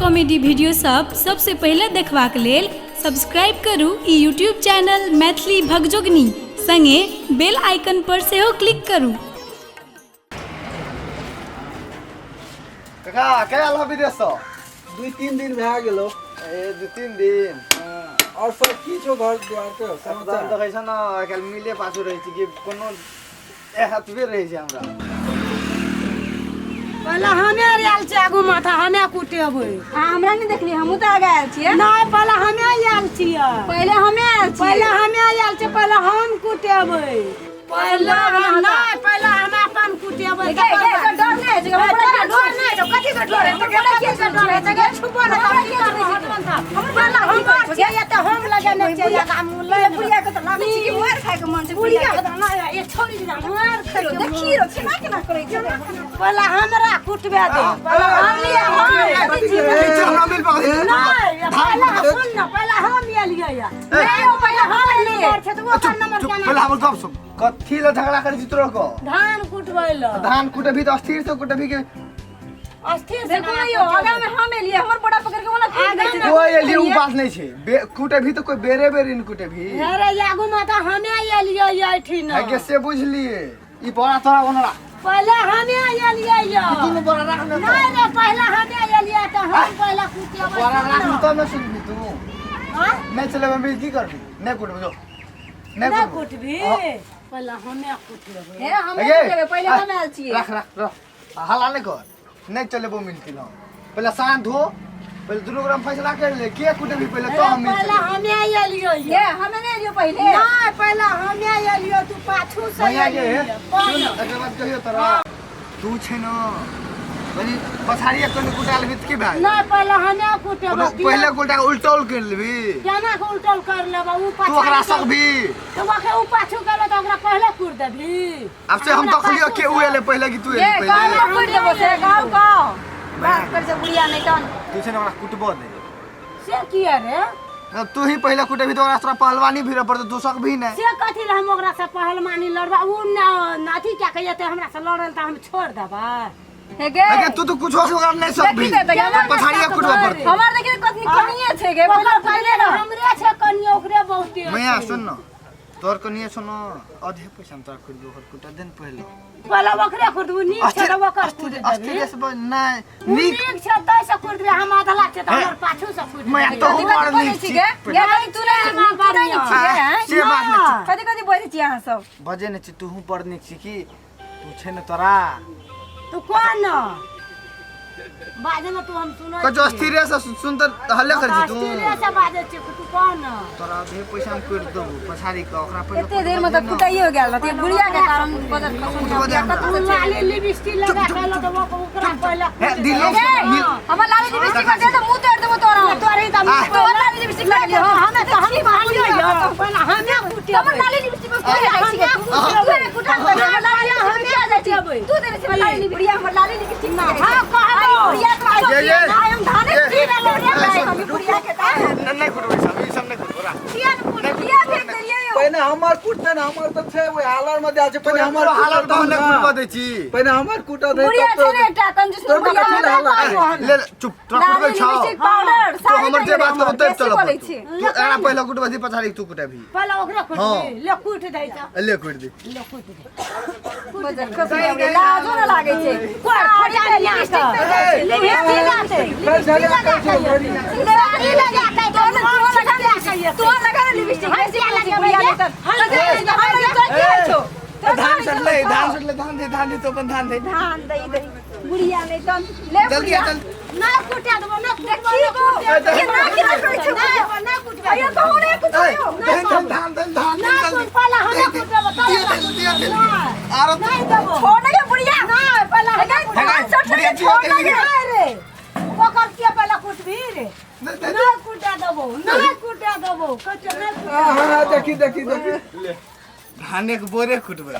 Comedy video सब सबसे पहिले देखबाक लेल सब्सक्राइब करू ई यूट्यूब चैनल मैथिली भगजोगनी संगे बेल आइकन पर सेहो क्लिक करू। काका के आयल हँ विदेशसँ? 2-3 दिन भए गेलो। ए 2-3 दिन। हाँ, और सब की छौ घर द्वार के एकदम समाचार? देखै छ न आइ काल्हि मिले पाछू रहै छी कि कोनो एहतबे रहै छै हमरा। पहले हमे आयल छियै आगू माथा हमे कुटेबै। अहाँ हमरा नहि देखलियै, हमहूँ तऽ आगे आयल छियै। नहि, पहले हमे आयल छियै। पहिले हमे आयल छियै। पहले हमे आयल छियै, पहले हम कुटेबै। पहले हम नहि, पहले हम अपन कुटेबै। गे, गे, एकर डर नहि होइ छै, हमरा तोरा बड़ा डर नहि छौ? कथी के डर हेतै? कथी के डर हेतै? गे, छुपो ने हमरा तब किया की छुपै करबै? छी तू? हमर पहले हम छियै तऽ हम लगेने छियै आगा मुँह लए। बुढ़िया के तऽ लागै छै कि मारि खायके मन छै। बुढ़िया के तऽ नहि, ये छोड़ी दे, मार खाय के देखी रो केना केना करै छै। पहले हमरा कुटबे दे। पहले हम लिए हम कथी छी। ठीक छै, हमरा मिल पकड़। नहीं, पहले सुन ना, पहले हम एलियै या। नहीं, ओ पहले हम एलियै छै तऽ ओकर नंबर केना? पहिले हमर गप सुन। कथी लए झगड़ा करै छी तोरा को? धान कुटबै ल। धान कुटबही तऽ अस्थिर से कुटबही के अस्थिर से देखो ना यो, आगा में हम एलियै, हमर बड़ा पकड़ के ओना कूद दै छै। कोई एली उ बात नहीं छै। कुटबही तऽ कोई बेरे बेरे ने कुटबही। अरे आगू में तऽ हमे एलियै एठिन। है के से बुझलिए ई बड़ा तोरा ओना राख। पहले हमे एलियै या। दुनू बड़ा राख ने। नहीं रे, पहले हमे एलियै तऽ हम पहले कुटेबै। बड़ा राख ने तब ने सुनबी तू। हाँ? नहीं चलेबै मिल की करबी? नहीं कुटबी जो। नहीं नहीं कुटबी। कुटबी। पहले हमे कुटेबै। हे, हम हे गे, कुटेबै, पहिले हम आयल छियै। राख राख राख, हल्ला नहीं कर। नहीं चलेबो मिल के ना। पहले शांत हो, पहले दुनू ग्राम फैसला कर ले के कुटबी पहले तो हम मिल पहले चलेबै। हमे एलियै। हे, हमे नहि एलियै पहिले। नहीं, पहले हमे एलियै, तू पाछू से भैया गे, एलियै। सुन, एकर बाद कहियो तोरा तू छै न कनि पछाड़िए कनि कुटा लेबही तऽ की भए गेल? नहीं, पहले हमे कुटेबै। कोनो पहिले कुटा के उल्टौल कर लेबही। केना के उल्टल कर लेबै? उ तू ओकरा पाछू सकबी? तऽ ओकरा उ पाछू करबै तऽ ओकरा पहिले कुट देबही। आब से हम देखलियो के उ एलै पहिले कि तू हे, एली गाँव पहिले। में कुटि देबो से, गाँव गाँव। बात कर छै बुढ़िया नहि तहन। तू छै ने ओकरा कुटबो दे। से किया रे? अब तू ही पहिले कुटेबही तऽ ओकरा तोरा पहलवानी भिड़ऽ पड़तौ, तू सकबही नहि। से कथी लए हम ओकरा से पहलवानी लड़बै? उ अथी कए के एतै हमरा से लड़ल तऽ हम छोड़ देबै? हे गे। अगे तू तो कुछो से ओकरा नहीं सकबी। देखी तऽ तो पछाड़िए कुटबऽ पड़तौ। हमर देखी कतनी कनिये छै गे, ओकर पहिले कनिये कुटले हमरे छै कनिये, ओकरे बहुते मैया छै। सुन न, तोहर कनिये छौ न आधे पैसा में तोरा खुद ओकर कुटा दे न पहिले। पहिले ओकरे कुट देबू, नीक छै तऽ ओकर कुट देबही। अस्थिर से नहीं उ नीक नीक छै तै से कुट देबही, हम अधला छै तऽ हमर पाछू से कुट मैया देबही। तो कथी बड़ कथी नीक बजै छी छी गे? गे, कथी तू नहि हमरा तू नहि नीक छी गे, हैं? से बात नहीं छै। कथी कथी बजै छी अहाँ सब? बजे नहीं छी, तूहू बड़ नीक छी की तू छै ने तोरा। तू कोन बाजे न तू, हम सुनै कजो अस्थिर से सुन तऽ हल्ले कर छी तू। अस्थिरे से बाजै छी, तू कोन? तोरा आधे पैसा में कुटि देबौ पछाड़ी के ओकरा पहिले एते देर में तऽ कुटाइयो गेल रहती बुढ़िया के कारण बजट कुटबो दे हमरा। तू लाली लिपस्टिक लगा के एलो तऽ ओकरा पहिले हे दिलो हे, मिल हमर लाली लिपस्टिक कर दे तऽ मुँह तोड़ि देबो तोरा। तोरे तऽ आ। तोहर लाली लिपस्टिक लगा लियो। हमे तऽ हम कहलियै यऽ, पहिले हमे कुटेबै। हमर लाली लिपस्टिक पर किया जाइ छी गे? तू तू एने कुटा के हमर लाली लिपस्टिक किया जाइ छी? तू देने छी हमर लाली लिपस्टिक, बुढ़िया हमर लाली लिपस्टिक ना। हाँ, कहबो। बुढ़िया के ये, ये। आइ हम धाने ये। छी रहलो रे भाई, हम बुढ़िया के तार। नहीं नहीं कुटबै सब, ई सब नहीं कुटबो रा। किया न कुट, किया फेंक देलियै यौ? पहिने हमर कुटतै ने, हमर तऽ छै ओहि हालर में दै छै। पहिने पहिने हमर हमर हालत कुटतै तहन ने। कुटबा दै छी। पहिने हमर कुटत है बुढ़िया तब छै तो ने एकटा कंजूस तोर बुढ़िया। कथी लए हल्ला करै? ले ले, चुप, तोरा कुटबै लाली छौ। लिपस्टिक पाउडर तू हमर जे बात कहबो तब चलऽ बोलै पड़तौ। छी। तू एकरा पहिले कुटबै छी पछाड़ी तू कुटेबही। पहिले ओकरे कुटबी। हाँ। ले कुट दै तऽ। ले कुटि दे। ले कुट दे। बजट खसि लाजो न लागै छै। कोर साड़ी फटा पे लिया लिपस्टिक कऽ। पे जाइ छै। लिपस्टिक लगा के, फेर झगड़ा लिपस्टिक लगा करै छै के। घड़ी। साड़ी लगा के, तोहर तोहर लगा ने तोहर लगा ने लिपस्टिक बेसी बोलै छै बुढ़िया नहि तऽ। हम हम तोरा की होइ छौ? तोरा धान की होइ सटलै, छौ? धान सटलै, धान दे, धान दे, तो अपन धान दे। धान दै दै बुढ़िया नहि तहन ले जल्दी बुढ़िया। आ जल्दी। ना कुटे देबो, ना कुटबो, देखी ना गो, कुटे देबो। केना केना करै छै ना ना कुटबे। अयो कहू ने कुछ ए, यौ। धान धान धान धान धान ना जल्दी। कुट, पहिले हमे दे, दे, कुटेबो, तब दे, ओकरा दे, दे, दे। नहीं। आरो नहीं देबो। छोड़ ने गे बुढ़िया। नहीं, पहिले हमे कुटेबो। धान सटलै बुढ़िया छोड़ ने गे। नहीं रे, ओकर के पहिले कुटबी रे? नहीं, दे, दे। नहीं कुटे देबो, नहीं कुटे देबो, कहै छियै, नहीं कुटे हाँ हाँ, देखी देखी देखी। धाने के बोरे कुटबै।